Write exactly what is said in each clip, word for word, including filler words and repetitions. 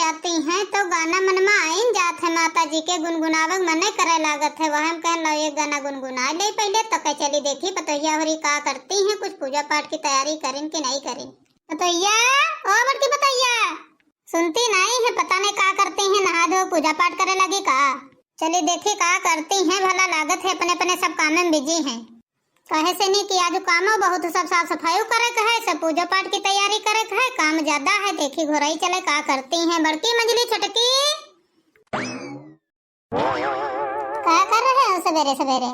जाती हैं तो गाना मन में आइन जात है, माता जी के गुनगुनावे के मने करे लागत है। वह हम कहन लो एक गाना गुनगुना ले पहले, तो कह चली देखी पतोहिया होरी का करती हैं, कुछ पूजा पाठ की तैयारी करिन कि नहीं करिन। पतोहिया, ओ बड़की पतोहिया, सुनती नहीं है, पता नहीं का करती हैं, नहा धो पूजा पाठ करे लगी का। चली देखी का करती हैं, भला लागत है अपने अपने सब काम में बिजी हैं। कहे से नहीं कि आज कामो बहुत, सब साफ सफाई करे के है, सब पूजा पाठ की तैयारी करे के है, काम ज्यादा है। देखी घोरई चले का करती हैं बड़की मंजली छोटकी। का कर रहे हो सवेरे सवेरे?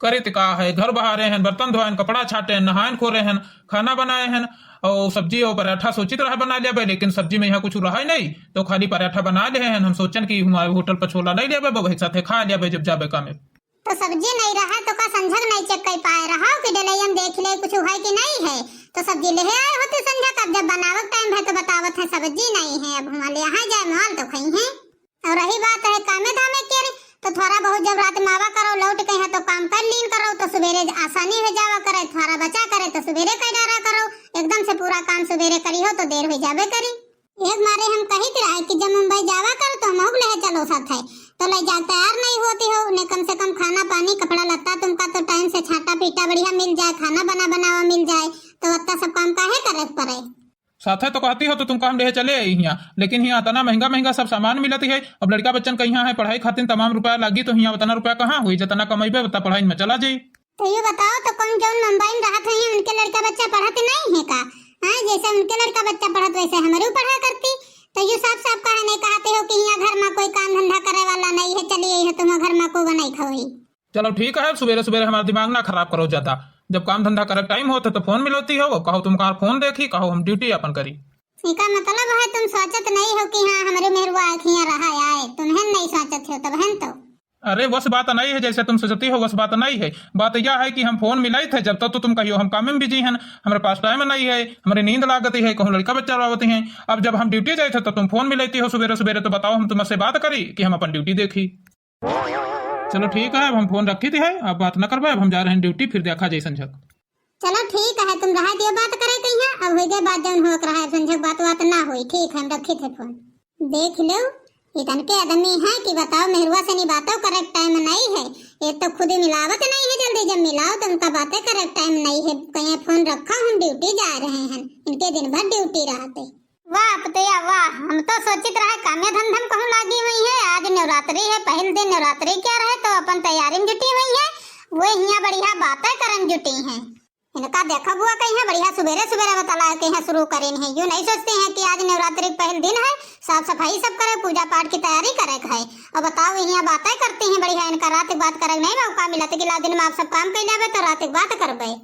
करे त का है, घर बहारे हैं, बर्तन धोएन, कपड़ा छाटेन, नहाएन खोरे हैं, खाना बनाए हैं, और सब्जी और पराठा सोचित रहे बना लेबे, लेकिन सब्जी में यहाँ कुछ रहा ही नहीं, तो खाली पराठा बना ले हैं। हम सोचन कि हमारे होटल पर छोला ले लेबे, वही साथे खा लेबे जब जाबे कामे। तो सब्जी नहीं रहा तो का संझक नहीं चेक कर पाए रहा कि डलैया में देख ले कुछ है कि नहीं है, तो सब्जी ले आए होते संझक। अब जब बनावे टाइम है तो बतावत है सब्जी नहीं है, अब हमारे यहाँ जाए माल तो खाई है। और रही बात है कामे धामे के रे, तो थोड़ा बहुत जब रात में आवा करो, लौट के यहाँ तो काम कर लीन करो, तो सवेरे आसानी हो जावा करे, थोड़ा बचा करे तो सवेरे कर डारा करो, एकदम से पूरा काम सवेरे करी हो तो देर हो जाबे करी। एक मारे हम कहित रहे कि जब मुंबई जावा करो तो हम ले चलो साथ है, तो ले जा तैयार नहीं होती हो, ने कम से कम खाना पानी कपड़ा लत्ता तुमका तो टाइम से छाटा पीटा बढ़िया मिल जाए, खाना बना बनावा मिल जाए, तो अत्ता सब काम काहे करे के पड़े? साथे तो कहती हो तो तुमका हम लेहे चले आई हियाँ, लेकिन हियाँ इतना महंगा महंगा सब सामान मिलत है। अब लड़का बच्चन का यहाँ है पढ़ाई खातिर तमाम रुपया लागी, तो हियाँ उतना रुपया कहाँ हुई, जितना कमाइबे उतना पढ़ाई में चला जाई। तो यू बताओ, तो कौन जौन मुंबई में रहत है उनके लड़का बच्चा पढ़त नहीं है का? हाँ, जैसे उनके लड़का बच्चा पढ़त वैसे हमरू पढ़ा करती। तो यू साफ साफ काहे नहीं कहते हो कि यहाँ घर में कोई काम धंधा करे वाला नहीं है, चलिए यह तुम घर में को बनाई खाओ ही। चलो ठीक है, सुबेरे सुबेरे हमारा दिमाग ना खराब करो ज्यादा। जब काम धंधा करे टाइम होत है तो फोन मिलोती हो, कहो तुमका फोन देखी, कहो हम ड्यूटी अपन करी। इका मतलब है तुम सोचत नहीं हो कि हाँ हमरे मेहरुआ आँखियाँ रहा आए, तुम्हें नहीं सोचत हो तब है तो। अरे वस बात नहीं है, जैसे तुम सोचती हो वस बात नहीं है। बात यह है कि हम फोन मिलाई थे जब तक तो तुम कहियो हम काम में बिजी हैं, हमारे पास टाइम नहीं है, हमारी नींद लागती है, कहूँ लड़का बच्चा रोवती हैं। अब जब हम ड्यूटी जाए थे तो तुम फोन मिलाती हो सुबेरे सुबेरे, तो बताओ हम तुमसे बात करी कि हम अपन ड्यूटी देखी। चलो ठीक है, अब हम फोन रखी थी है, अब बात न करबे, अब हम जा रहे हैं ड्यूटी, फिर देखा जाए संझक। चलो ठीक है, तुम रहा दियो बात करे कहिया, अब हो गए बात जौन हो रहा है, संझक बात बात ना हुई। ठीक है, हम रखी थे फोन। देख लो, इतन के आदमी है कि बताओ मेहरुआ से नहीं बातों करे टाइम नहीं है, ये तो खुद ही मिलावत नहीं है जल्दी, जब मिलाओ तो उनका बातें करे टाइम नहीं है। कहीं फोन रखा, हम ड्यूटी जा रहे हैं, इनके दिन भर ड्यूटी रहते। वाह पतैया वाह, हम तो सोचित रहे कामे धंधम कहूँ लागी हुई है। आज नवरात्रि है, पहल दिन नवरात्रि क्या रहे तो अपन तैयारी में जुटी हुई है, वो हियाँ बढ़िया बातें करन जुटी हैं। इनका देखो बुआ कहीं है बढ़िया सुबेरे सुबेरे बतला कहीं शुरू करेन है। यूँ नहीं सोचते हैं कि आज नवरात्रि के पहल दिन है, साफ सफाई सब करे, पूजा पाठ की तैयारी करे के है। और बताओ हियाँ बातें करती हैं बढ़िया, इनका रात की बात करे नहीं मौका मिला तो गिला दिन में आप सब काम कर लेबे तो रात की बात करबे।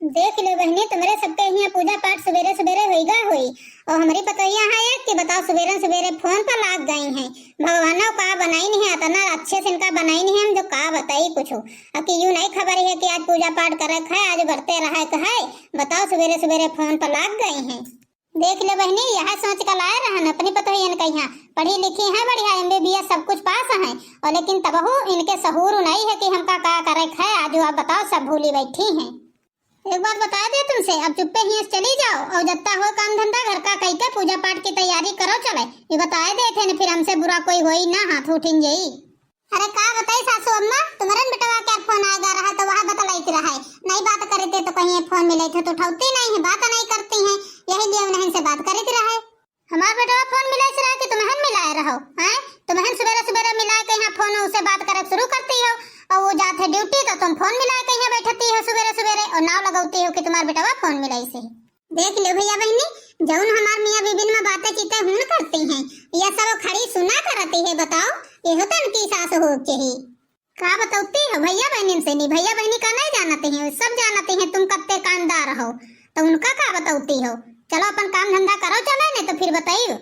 देख लो बहनी, तुम्हरे सबके हियाँ पूजा पाठ सुबेरे सुबेरे होइगा होई, और हमरी पतोहिया है एक कि बताओ सुबेरे सुबेरे फोन पर लाग गई हैं। भगवानो का बनाई नहीं है, इतना अच्छे से इनका बनाई नहीं है, हम जो का बताई कुछ। अब कि यूँ नहीं खबर है कि आज पूजा पाठ करे के है, आज बरते रहे के है, बताओ सुबेरे सुबेरे फोन पर लाग गई हैं। देख लो बहनी, यह सोच कर लाए रहन अपनी पतोहियन के यहाँ, पढ़ी लिखी हैं बढ़िया, एम बी बी एस सब कुछ पास हैं, और लेकिन तबहू इनके सहूर नहीं है कि हमका का करे के है। आज आप बताओ सब भूली बैठी हैं। एक बात बता दे तुमसे, अब चुप्पे हियाँ से चली जाओ और जत्ता हो काम धंधा घर का कई के पूजा पाठ की तैयारी करो चले। ये बताए दे थे न, फिर हमसे बुरा कोई होई ना, हाथ उठिन जाई। अरे का बताई सासू अम्मा, तुम्हरन बेटवा के फोन आएगा रहा तो वह बतलाइत रहे, नहीं बात करते तो कहीं फोन मिले थे तो उठाती नहीं है, बात नहीं करती हैं, यही लिए उन्हें से बात करते रहे। हमार बेटवा फोन मिलाए से रहा कि तुम्हें मिलाए रहो, हैं? तुम्हें सुबेरे सुबेरे मिलाए के यहाँ फोन उसे बात करे शुरू करती हो, और वो जात है ड्यूटी तो तुम फोन मिलाए के यहाँ बैठती हो सुबेरे सुबेरे और नाव लगौती हो कि तुम्हार बेटवा फोन मिलाई से। देख लो भैया बहनी, जौन हमार मियाँ बीबिन में बातें चीतें हुन करती हैं, यह सब खड़ी सुना करती है। बताओ, ये होता न की सास हो के ही। का बतौती हो भैया बहनिन से? नहीं, भैया बहनी का नहीं जानते हैं, सब जानते हैं तुम कत्ते कामदार हो, तो उनका का बतौती हो? चलो अपन काम धंधा करो, चलो नहीं तो फिर बताइयो।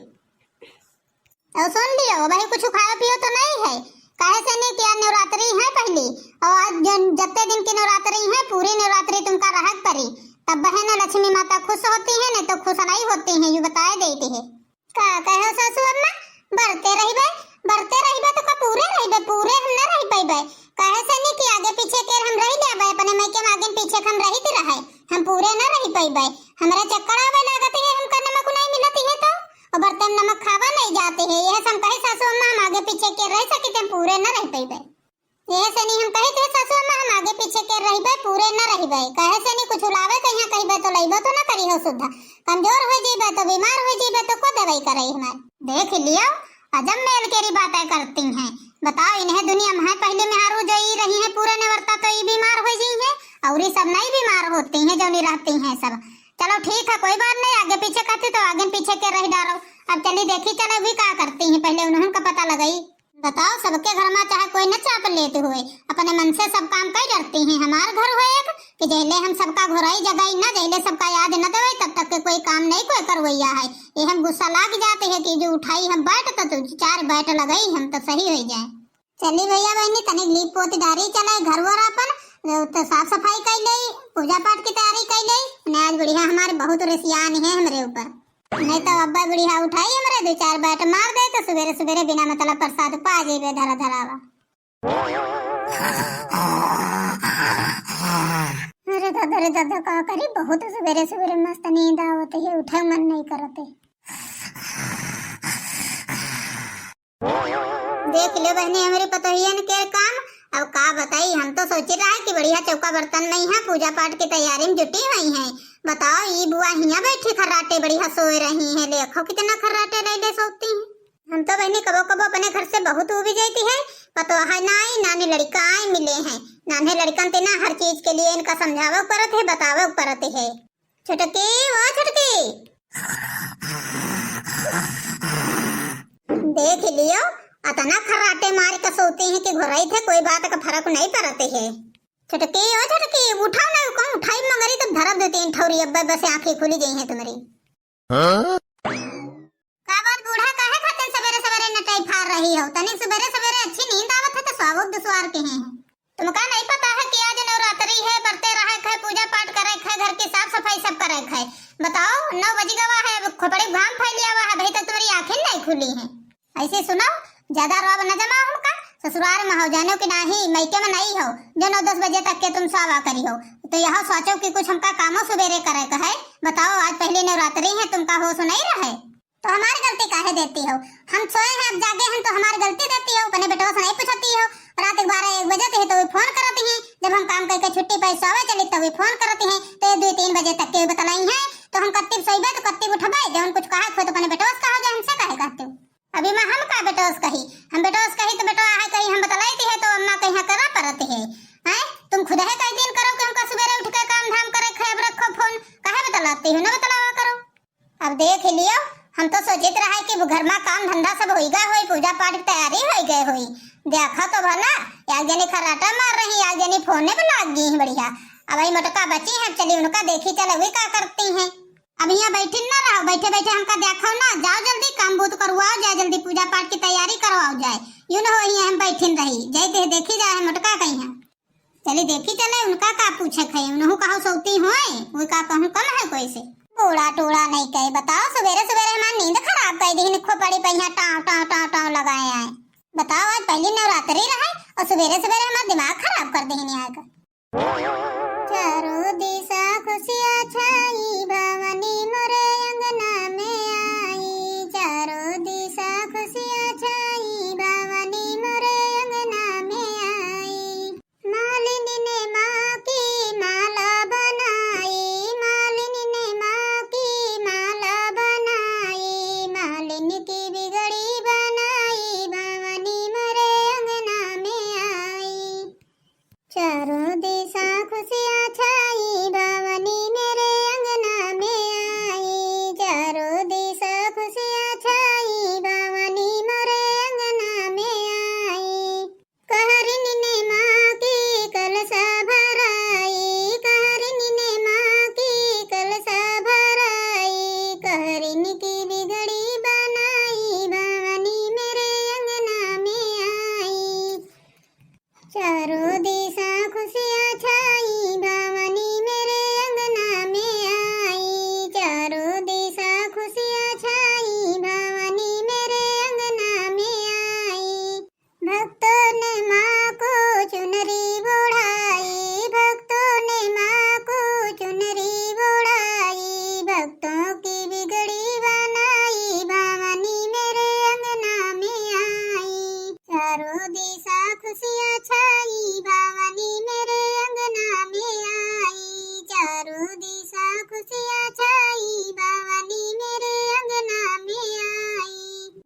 और सुन लियो भाई, कुछ खायो पियो तो नहीं है, काहे से नहीं कि आज नवरात्रि है पहली, और आज जन जत्ते दिन की नवरात्रि है पूरी नवरात्रि तुमका रहक परी, तब बहन लक्ष्मी माता खुश होती है, नहीं तो खुश नहीं होती है, यू बताए देती है। का कहो सासू अम्मा, बरते रहिबे, बरते रहिबे तो का पूरे रहिबे, पूरे हम ना रह पइबे। कहे से नहीं कि आगे पीछे के हम रह लेबे, अपने मायके में आगे पीछे के हम रहित रहे, हम पूरे ना रह पइबे। हमरा चक्कर आवे लागत है, हम कने में कुनाई मिलत है तो, और बर्तन नमक खा जाते हैं। यह सब कहे सासू अम्मा, हम आगे पीछे के रह सकित, हम पूरे न रह पइबे। यह से नहीं हम कहे थे सासू अम्मा, हम आगे पीछे के रहिबे, पूरे न रहिबे। कहे से नहीं कुछ उलावे, कहिया कहिबे तो लइबो तो न करी हो सुधा। कमजोर हो जीबे तो बीमार हो जीबे तो को दवाई करई हमार। देख लियो, अजब मेल केरी बातें करती हैं। बताओ, इन्हें दुनिया में है पहले मेहरारू जो ई रही है पूरे नेवरता तो ई बीमार हो जी है, और ई सब नहीं बीमार होती हैं जो नहीं रहती हैं सब। चलो ठीक है, कोई बात नहीं, आगे पीछे कहती तो आगे पीछे के रह डारो। अब चली देखी चलो भी का करती हैं, पहले उन्होंने का पता लगाई। बताओ, सबके घर में चाहे कोई न चाप लेते हुए, अपने मन से सब काम कई डरती हैं। हमार घर हो एक कि जहिले हम सबका घोराई जगाई ना, जहिले सबका याद न देवे, तब तक के कोई काम नहीं कोई करवैया है। ये हम गुस्सा लाग जाते हैं कि जो उठाई हम बैठ तो तू चार बैठ लगाई हम तो सही हो जाए। चली भैया बहनी, तनिक लीप पोत डारी चले घर वर अपन, तो साफ सफाई कर ले, पूजा पाठ की तैयारी कर ले। ने आज बुढ़िया हमारे बहुत रिसियान है हमरे ऊपर, नहीं तो अब्बा बुढ़िया उठाई हमरे दो चार बैठ मार दे तो सुबेरे सुबेरे बिना मतलब प्रसाद पा जेबे धरा धरावा। अरे दादा, अरे दादा, का करी, बहुत सुबेरे सुबेरे मस्त नींद आवत है, उठे मन नहीं करत है। देख ले बहनी, हमरी पतोहियन के काम। अब का बताई, हम तो सोची रहा कि बढ़िया चौका बर्तन नहीं है, पूजा पाठ की तैयारी में जुटी हुई हैं। बताओ, ई बुआ हियाँ बैठी खर्राटे बढ़िया सोए रही हैं, देखो कितना खर्राटे ले ले सोती हैं। हम तो बहनी कबो कबो अपने घर से बहुत उबी जाती है, पतोह ना आई, नाने लड़का आए मिले हैं, नाने लड़कन ते ना हर चीज के लिए इनका समझावे परत है, बतावे परत है। छुटकी, ओ छुटकी। देख लियो, अतना खर्राटे मार के सोती हैं कि घोराई थे, कोई बात का फर्क नहीं पड़ते है। छुटकी, ओ छुटकी, उठाओ ना, कौन उठाई मंगरी, तब धरब दो तीन ठौरी, अब बस आंखें खुली गई हैं तुम्हारी। हाँ? का बात बूढ़ा, काहे खातिर सवेरे सवेरे नटाई फार रही हो? तनी सवेरे सवेरे अच्छी नींद आवत है तो स्वावो दुसवार के हैं। तुमका नहीं पता है कि आज नवरात्रि है, बरते रहे खे, पूजा पाठ करे खे, घर की साफ सफाई सब करे खे। बताओ, नौ बज गवा है, अब खोपड़ी घाम फैलिया हुआ है, अभी तक तुम्हारी आंखें नहीं खुली हैं। ऐसे सुनो, ज्यादा रोब न जमाओ हमका, ससुराल में हो जानो कि नाही, मैके में नहीं हो, जो नौ दस बजे तक के तुम सावा करी हो, तो यह सोचो कि कुछ हमका कामो सुबेरे करे का है। बताओ, आज पहली नवरात्रि है, तुमका होश नहीं रहे? तो हमारी गलती काहे देती हो? हम सोए हैं, अब जागे हैं, तो हमारी गलती देती हो? अपने बेटवा से नहीं पूछती हो? रात के बारह एक बजे थे तो वे फोन करती हैं, जब हम काम करके छुट्टी पे सोवे चली तो वे फोन करती हैं, तो ये दो तीन बजे तक के बतलाई हैं, तो हम कत्ती सोइबे तो कत्ती उठबे, जौन कुछ कहा हो तो अपने बेटवा से कहा जाए, हमसे काहे कहते हो? अभी मैं हम का बेटवा से कही, हम बेटवा से कही तो बेटवा है कही हम बतलाई थी है तो अम्मा कहीं करा परत है, हैं? तुम खुद है कई दिन करो कि हमका सुबेरे उठ के काम धाम करे खे, अब रखो फोन, काहे बतलाती हो, ना बतलावा करो। अब देख लियो, हम तो सोचित रहे कि घर में काम धंधा सब होई गए होई, पूजा पाठ की तैयारी होई गए होई। देखा तो भला, एक जनी खर्राटा मार रही, एक जनी फोने पे लाग गई है बढ़िया। अब वही मोटका बची है, चली उनका देखी चले, वही का करती हैं। अब यहाँ बैठिन ना रहो, बैठे बैठे हमका देखाओ ना, जाओ जल्दी काम बूत करवाओ जाए, जल्दी पूजा पाठ की तैयारी करवाओ जाए। यूं न हो यहाँ हम बैठिन रही, जाए दे देखी जाए मोटका कहीं है। चली देखी चले, उनका का पूछे खे, उनहु कहो सोती होए, वो का कहूँ कम है कोई से। बूढ़ा टूढ़ा नहीं कहे, बताओ, सुबेरे सुबेरे हमार नींद खराब कर दी, खोपड़ी पे यहाँ टाँव, टाँव, टाँव, टाँव लगाए आए। बताओ, आज पहली नवरात्रि रहे और सुबेरे सुबेरे हमार दिमाग खराब कर दी यहाँ का। चारों दिशा खुशियाँ छाई, भवानी मोरे अंगना में आई। चारों दिशा खुशियाँ छाई, भवानी मोरे अंगना में आई। मालिन ने माँ की माला बनाई, मालिन ने माँ की माला बनाई, मालिन की बिगड़ी बनाई, भवानी मोरे अंगना में आई। चारों दिशा खुशियाँ छाई, भवानी मेरे अंगना में आई।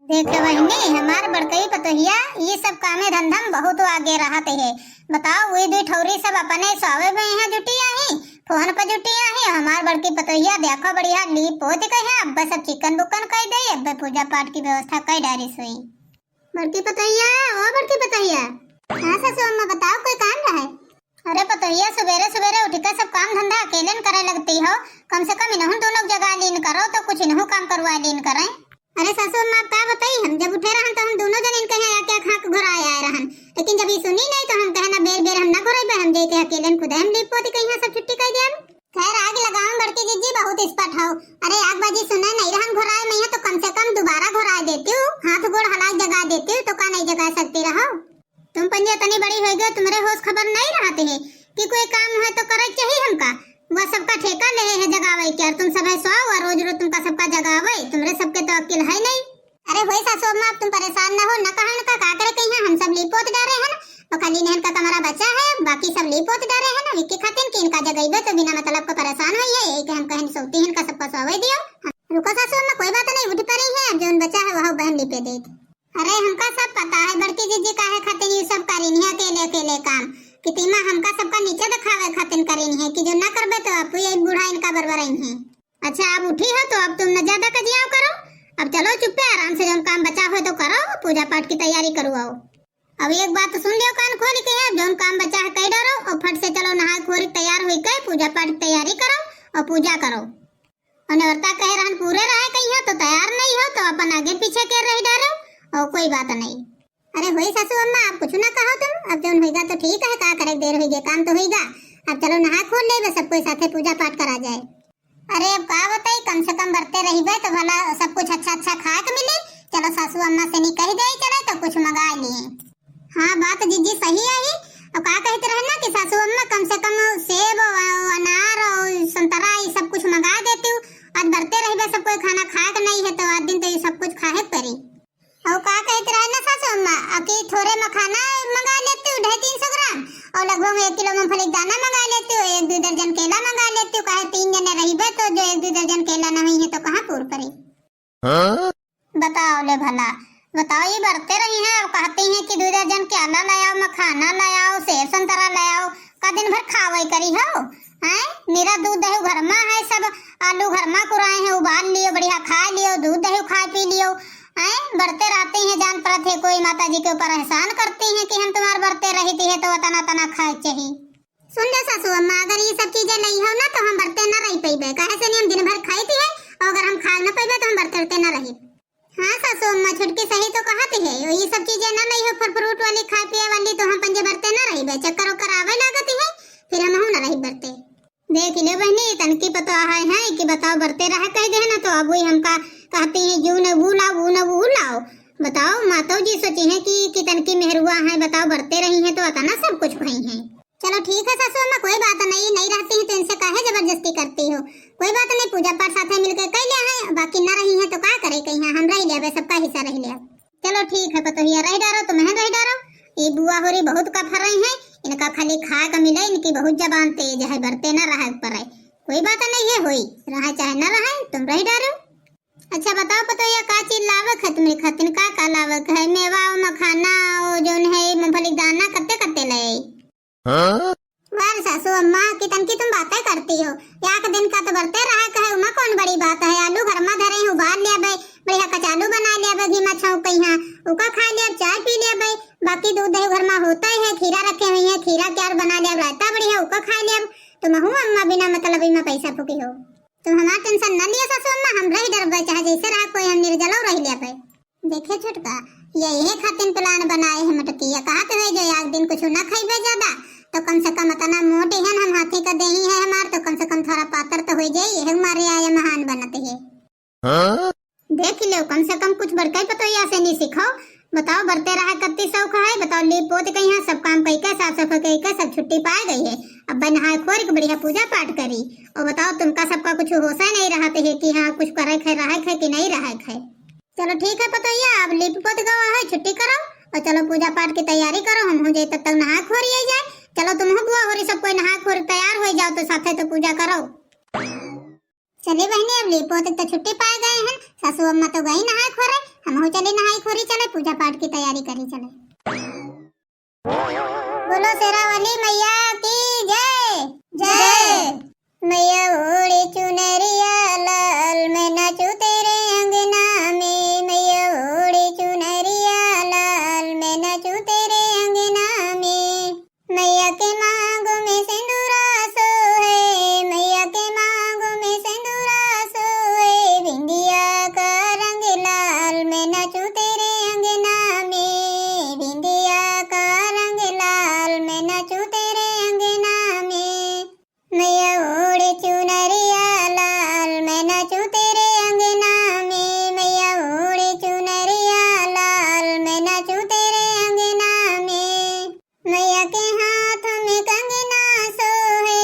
देखे बहिनी, हमार बड़कई पतोहिया ई सब कामे धंधा में बहुत आगे रहत है। बताओ, वी दुई ठौरी सब अपने स्वावे में यहाँ जुटी आही, फोहन पर जुटी आही, हमार बड़की पतोहिया देखो बढ़िया लीप पोत के है, अब्बे सब चिकन बुकन कई दे, अब्बे पूजा पाठ की व्यवस्था कई डारी सोई। बड़की पतोहिया, ओ बड़की पतोहिया। हाँ सासू अम्मा, बताओ, कोई काम रहे? अरे पतोहिया, सुबेरे सुबेरे उठ के सब काम धंधा अकेले न करे लगती हो, कम से कम इनहू दोनों जगह लीन करो तो कुछ इनहू काम करवा लीन करें। अरे सासू अम्मा, आप का बताई, हम जब उठे रहन तो हम दोनों जन इनके यहाँ आके खाक घुराए आए रहन, लेकिन जब ये सुनी नहीं तो हम कहे ना, बेर बेर हम ना घुराइबे, हम जाके अकेले न खुदे हम लीप पोती कहीं सब छुट्टी कर दिया। खैर, आग लगाओ बड़की जिज्जी, बहुत स्पट हो। अरे आग बाजी सुने नहीं रहन घुराए में, तो कम से कम दोबारा घुराए देती हूँ, हाथ गोड़ हलाक जगा देती हूँ, तो का नहीं जगा सकती रहो? तुम पंजे इतनी बड़ी हो गए, तुम्हारे होश खबर नहीं रहते है कि कोई काम है तो करे चाहिए हमका। वह सबका ठेका ले है जगावे के, और तुम सब है सो और रोज रोज तुमका सबका जगावे, तुम्हारे सबके तो अक्ल है नहीं। अरे होई सासू अम्मा, अब तुम परेशान ना हो, ना कहा इनका का करे कहीं, हम सब लीपोत डारे है ना, और खाली नहन का कमरा बचा है, बाकी सब लीपोत डारे है ना, विक्की खातिन कि इनका जगइबे तो बिना मतलब का परेशान हुई है, यही के हम कहन सोती है इनका सबका सोवे दियो। रुको सासू अम्मा, कोई बात नहीं, उठ पड़ी है, अब जौन बचा है वह बहन लीपे देत। अरे हमका सब पता है बड़की जिज्जी, काहे खातिर ये सब करीन है अकेले अकेले काम, कि तीमा हमका सबका नीचे दिखावे खातिर करीन है, कि जो ना करबे तो आप ये बूढ़ा इनका बरबराइन है। अच्छा, आप उठी हो तो अब तुम न ज्यादा कजियाव करो, अब चलो चुप्पे आराम से जौन काम बचा हो तो करो, पूजा पाठ की तैयारी करो। आओ, अब एक बात सुन लियो कान खोल के, अब जौन काम बचा है कई डारो और फट से चलो नहाए खोरी तैयार हुई के पूजा पाठ की तैयारी करो और पूजा करो। और औरता कहे रहन पूरे रहे कहीं हो तो तैयार नहीं हो तो अपन आगे पीछे के रह डारो और कोई बात नहीं। अरे होई सासू अम्मा, आप कुछ ना कहो तुम, अब जौन होइगा तो ठीक है, का करे देर होइगे, काम तो होइगा। अब चलो नहा खोल ले, बस सब कोई साथे पूजा पाठ करा जाए। अरे अब का बताई, कम से कम बरते रहिबे तो भला सब कुछ अच्छा अच्छा खाए के मिली। चलो सासू अम्मा से नहीं कह दे, चले तो कुछ मंगा लिए। हाँ, बात जिज्जी सही है ही। अब का कहते रहे ना कि सासू अम्मा कम से कम सेब और अनार और संतरा ये सब कुछ मंगा देती हूँ। आज बरते रहिबे, सब कोई खाना खाए के नहीं है तो आज दिन तो ये सब कुछ खाए के पड़ी। और का कहते रहे ना सासू अम्मा, अ, कि थोड़े मखाना मंगा लेती हूँ, ढाई तीन सौ ग्राम, और लगभग एक किलो मूंगफली के दाना मंगा लेती हूँ, एक दो दर्जन केला मंगा लेती हूँ, काहे तीन जने रहिबे तो जो एक दो दर्जन केला ना हुई है तो कहाँ पूर पड़ी? हाँ? बताओ ले भला, बताओ, ये बरते रही हैं, अब कहती हैं कि दो दर्जन केला ले आओ, मखाना ले आओ, सेब संतरा ले आओ, का दिन भर खावे करी हो? हैं? निरा दूध दही घर मा है, सब आलू घर मा कुराए हैं, उबाल लियो, बढ़िया खा लियो, दूध दही खाए पी लियो। हैं? बरते रहती हैं, जान पड़त है कोई माता जी के ऊपर एहसान करती हैं कि हम तुम्हार बरते रहती है तो अतना तना खाए चाहिए। सुन ले सासू अम्मा, अगर ये सब चीजें नहीं हो ना तो हम बरते ना रह पइबे, काहे से नहीं हम दिन भर खाई थी है, और अगर हम खा ना पइबे तो हम बरते उरते ना रही। हाँ सासू अम्मा, छुटकी सही तो कहत है, ये सब चीजें ना नहीं हो, फल फ्रूट वाली, खाए पिए वाली, तो हम पंजे बरते ना रहिबे, चक्कर ओकर आवे लागत है, फिर हमहू ना रही बरते। देख ले बहनी, तनकी पतोह है, है कि बताओ बरते रहा कह दे ना, तो अब वही हमका कहती है, यू न वो लाओ, वो न वो लाओ। बताओ, मातो जी सोची है कि, कि तनकी मेहरुआ है, बताओ बरते रही है तो अतना सब कुछ भई है। चलो ठीक है सासू अम्मा, कोई बात नहीं, नहीं रहती है तो इनसे काहे जबरदस्ती करती हो, कोई बात नहीं, पूजा पाठ साथे मिलके कर लिया है, बाकी ना रही है तो का करे, कहीं हम रह लिया, सबका हिस्सा रह लिया। चलो ठीक है पतोहिया, रह डारो, तुम रह डारो। ये बुआ होरी बहुत कफर रही है, इनका खाली खाए का मिले, इनकी बहुत जबान तेज है, बरते ना रहे परे। कोई बात नहीं है, होई, रहे चाहे ना रहे, तुम रह डारो। अच्छा बताओ पतोहिया, का चीज लावक है तुम्हारे खातिर, का का लावक है? मेवा, मखाना, ओ जौन है मूंगफली के दाना, कत्ते कत्ते ले आई? हाँ? वाह सासू अम्मा, कितन की तुम बातें करती हो। एक दिन का तो बरते रहा कहे, उमा कौन बड़ी बात है। आलू घर में धरे हैं, उबाल लिया बे, बढ़िया कचालू बना लिया बे, घी में छौंक के यहाँ, उका खा लिया, चाय पी लिया बे। बाकी दूध दही घर में होता ही है, खीरा रखे हुई है, खीरा के और बना लिया, रायता बढ़िया, उका खा लिया। तुम हूँ अम्मा बिना मतलब में पैसा फूकी हो। तुम हमार टेंशन न लिया सासू अम्मा, हम रह डरबे, चाहे जैसे रहा कोई, हम निर्जलो रह लिया बे। देखे छोटका, यही खातिर प्लान बनाए है मटकिया, कहत है जो एक दिन कुछ ना खइबे ज्यादा, तो कम से कम इतना मोट है हम हाथी का देही है हमार, तो कम से कम थोड़ा पातर तो हो जाई, यही मारे आया महान बनत है। हाँ? देख लो, कम से कम कुछ बड़का ही पतोहिया से नहीं सीखो। बताओ, बरते रहा कत्ती शौक है, बताओ, लीप पोत के यहाँ सब काम कई के, साफ सफाई कई के, सब छुट्टी पाए गई है। अब नहाए खोर के बढ़िया पूजा पाठ करी। और बताओ, तुमका सबका कुछ होश है नहीं रहते है कि हाँ, कुछ करे खे, रहे खे कि नहीं रहे खे। चलो ठीक है पतोहिया, अब लीप पोत गवा है, छुट्टी करो और चलो पूजा पाठ की तैयारी करो, हम हो जाए तब तक नहा खोर आई जाए। चलो तुम हो बुआ होरी सब कोई नहा खोर तैयार हो जाओ तो साथे तो पूजा करो। चली बहिनी, अब लीप पोत के तो छुट्टी पाए गए हैं, सासू अम्मा तो गई नहाए खोरे, हमहू चली नहाए खोरी चले, पूजा पाठ की तैयारी करी चले। बोलो शेरा वाली मैया की जय। जय। मैया ओढ़े चुनरिया लाल, मैं नाचूं तेरे अंगना में। मैया ओढ़े चुनरिया लाल, मैं नाचूं तेरे अंगना में। मैया के मांग में सिंदूरा सोहे, मैया के मांग में सिंदूरा सोहे। बिंदिया का रंग लाल, मैं नाचूं तेरे अंगना में। बिंदिया का रंग लाल, मैं नाचूं तेरे अंगना में। मैया ओढ़े चुनरिया लाल, मैं नाचूं तेरे अंगना में। मैया ओढ़े चुनरिया लाल, मैं नाचूं तेरे अंगना में। मैया के हाथ में कंगना सोहे,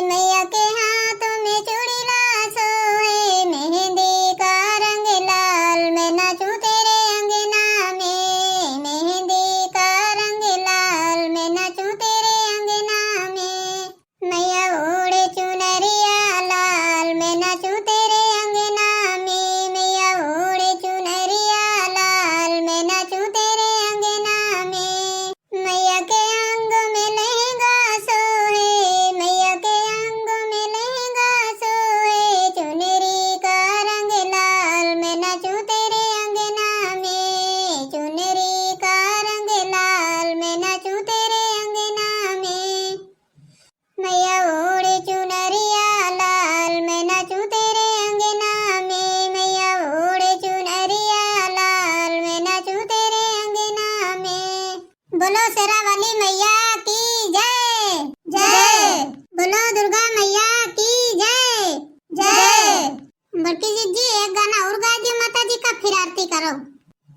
मैया के हाथ में चूड़ीला सोहे। मेहंदी का रंग लाल, मैं नाचूं तेरे अंगना में। मेहंदी का रंग लाल, मैं नाचूं तेरे अंगना में। मैया ओढ़े चुनरिया लाल, मैं नाचूं तेरे अंगना में। मैया ओढ़े चुनरिया लाल, मैं नाचूं तेरे अंगना में। मैया के अंग में लहंगा सोहे, मैया के अंग में लहंगा सोहे। चुनरी का रंग लाल, मैं नाचूं तेरे अंगना में। चुनरी का रंग लाल, मैं नाचूं तेरे अंगना में। मैया ओढ़े चुनरिया लाल, मैं नाचूं तेरे अंगना में। मैया ओढ़े चुनरिया लाल, मैं नाचूं तेरे अंगना में। बोलो शेरा वाली मैया की जय। जय। बोलो दुर्गा मैया की जय। जय। बड़की जिज्जी, एक गाना और गाय दियो माता जी का, फिर आरती करो।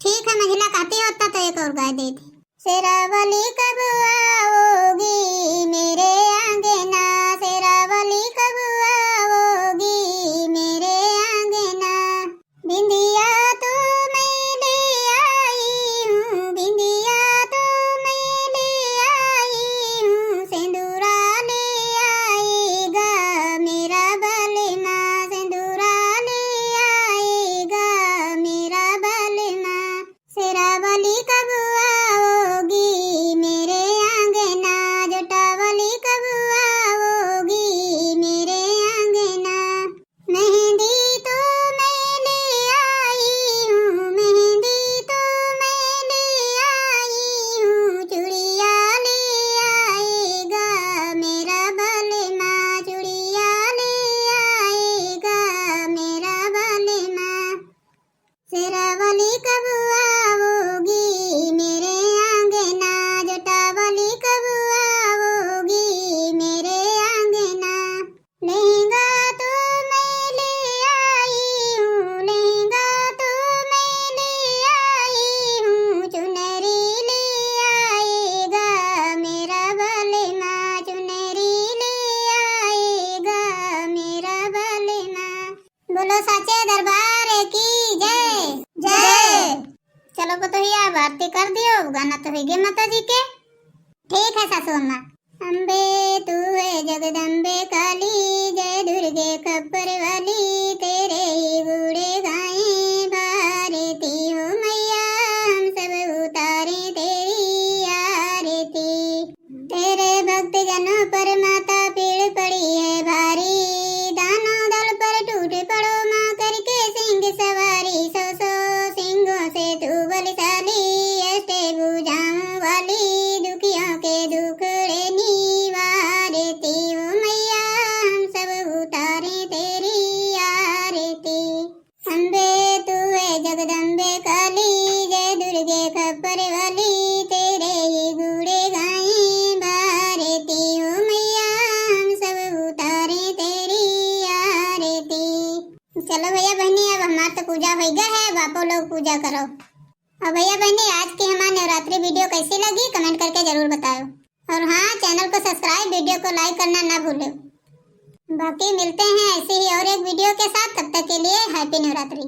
ठीक है, महिला कहती होता तो एक और गाय दे दी। शेरा वाली कब आओगी मेरे आंगना, शेरा वाली कब आओगी मेरे आंगना। बिंदिया तो मैं ले आई हूँ, बिंदिया तो मैं ले आई हूँ, सिंदूरा ले आएगा मेरा बलमा, सिंदूरा ले आएगा मेरा बलमा। शेरा वाली कब आओगी मेरे आंगना, जोटा वाली कब आओगी मेरे आंगना। मेहंदी तो मैं ले आई हूँ, मेहंदी तो मैं ले आई हूँ, चूड़िया ले आएगा मेरा बलमा, चूड़िया ले आएगा मेरा बलमा। शेरा वाली कब आओगी मेरे आंगना, जोटा वाली कब आओगी मेरे आंगना। लहंगा तो मैं ले आई हूँ, लहंगा तो मैं ले आई हूँ, चुनरी ले आएगा मेरा बलमा, चुनरी ले आएगा मेरा बलमा। बोलो साचे दरबार की जय। जय। चलो पतोहिया, अब आरती कर दियो, अब गाना तो होइगे माता जी के। ठीक है सासू अम्मा। अम्बे तू है जगदम्बे काली, जय दुर्गे खप्पर वाली, तेरे ही गुणे गाएं भारती हो मैया, हम सब उतारें तेरी आरती। तेरे भक्त जनों पर माता पीड़ पड़ी है भारी, दानव दल पर टूट पड़ो माँ करके सिंह सवारी। सौ सौ सिंहों से तू बलशाली, अष्ट भुजाओं वाली, दुखियों के दुखड़े निवारती हो मैया, हम सब उतारें तेरी आरती। अम्बे तू है जगदम्बे काली, जय दुर्गे खप्पर वाली, तेरे ही गुणे गाएं भारती हो मैया, हम सब उतारें तेरी आरती। चलो भैया बहनी, अब हमार तो पूजा होइगा है, अब आपो लोग पूजा करो। और भैया बहनी, आज की हमार नवरात्रि video कैसी लगी, comment करके जरूर बतायो। और हाँ, channel को subscribe, video को like करना ना भूलो। बाकी मिलते हैं ऐसे ही और एक video के साथ, तब तक के लिए happy नवरात्रि।